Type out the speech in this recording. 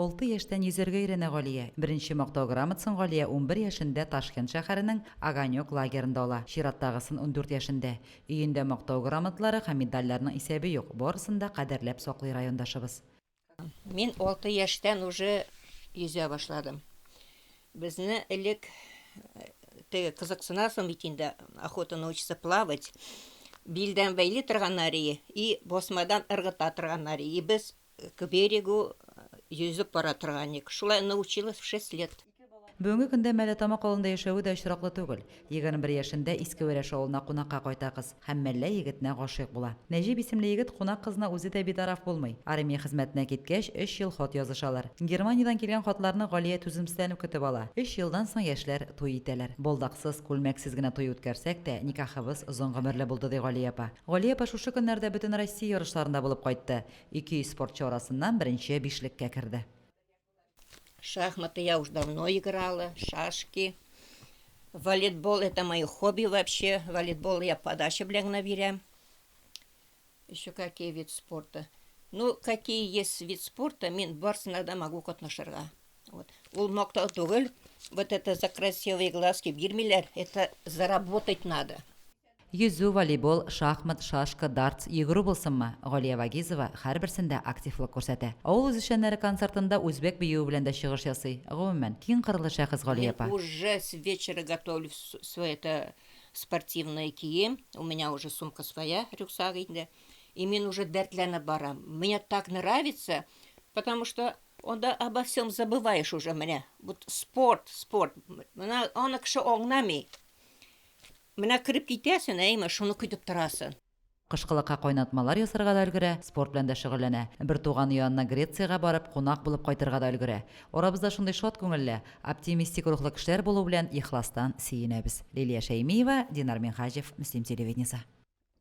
Алты яшьтән йөзәргә өйрәнә Галия. Беренче Мактау грамотасын Галия 11 яшендә Ташкент шәһәренең Огонек лагерында ала, чираттагысын 14 яшендә. Өендә Мактау грамоталары һәм медальләрнең исәбе юк, барысын да кадерләп саклый райондашыбыз. Мин алты яшьтән уже йөзә башладым. Безне элек теге кызыксынасың бит инде, охота научиться плавать. Билдән бәйли торганнар и басмадан ыргыта торганнар. И без К берегу йөзеп бара торган идек. Шулай научилась в шесть лет. Бүгенге көндә Мәлләтамак авылында яшәве дә очраклы түгел. 21 яшендә Иске Вәрәш авылына кунакка кайта кыз һәм Мәллә егетенә гашыйк була. Нәҗип исемле егет кунак кызына үзе дә битараф булмый. Армия хезмәтенә киткәч, өч ел хат язышалар. Германиядән килгән хатларны Галия түземсезләнеп көтеп ала. Өч елдан соң яшьләр туй итәләр. Балдаксыз, күлмәксез генә туй үткәрсәк тә, никахыбыз озын гомерле булды, ди Галия апа. Галия апа шушы көннәрдә Бөтенроссия ярышларында булып кайтты. 200 спортчы арасыннан беренче бишлеккә керде. Шахматы я уж давно играла, шашки. Волейбол это мое хобби вообще. Волейбол я подача белән генә бирәм. Еще какие вид спорта? Ну, какие есть вид спорта, мин барысына да могу катнашырга. Вот. Ул мактау түгел, вот это за красивые глазки бирмиләр, это заработать надо. Йөзү, волейбол, шахмат, шашка, дартс, йөгерү булсынмы, Галия Вагизова һәрберсендә активлык күрсәтә. Авыл үзешчәннәре концертында үзбәк биюе белән дә чыгыш ясый. Гомумән, киң кырлы шәхес Галия Мин апа. уже с вечера готовлю свой это спортивный кием, у меня уже сумка своя, рюкзак инде, и мин уже дәртләнеп барам. Мне так нравится, потому что анда обо всем забываешь уже менә. Вот спорт, спорт. Менә аны кеше аңламый. Менә кереп китәсен, әйме, шуны көтеп торасың. Кышкылыкка кайнатмалар ясарга да өлгерә, спорт белән дә шөгыльләнә. Бертуганы янына Грециягә барып, кунак булып кайтырга да өлгерә. Арабызда шундый шат күңелле, оптимистик рухлы кешеләр булу белән ихластан сөенәбез. Лилия Шәймиева, Динар Минһаҗев, Мөслим телевидениесе.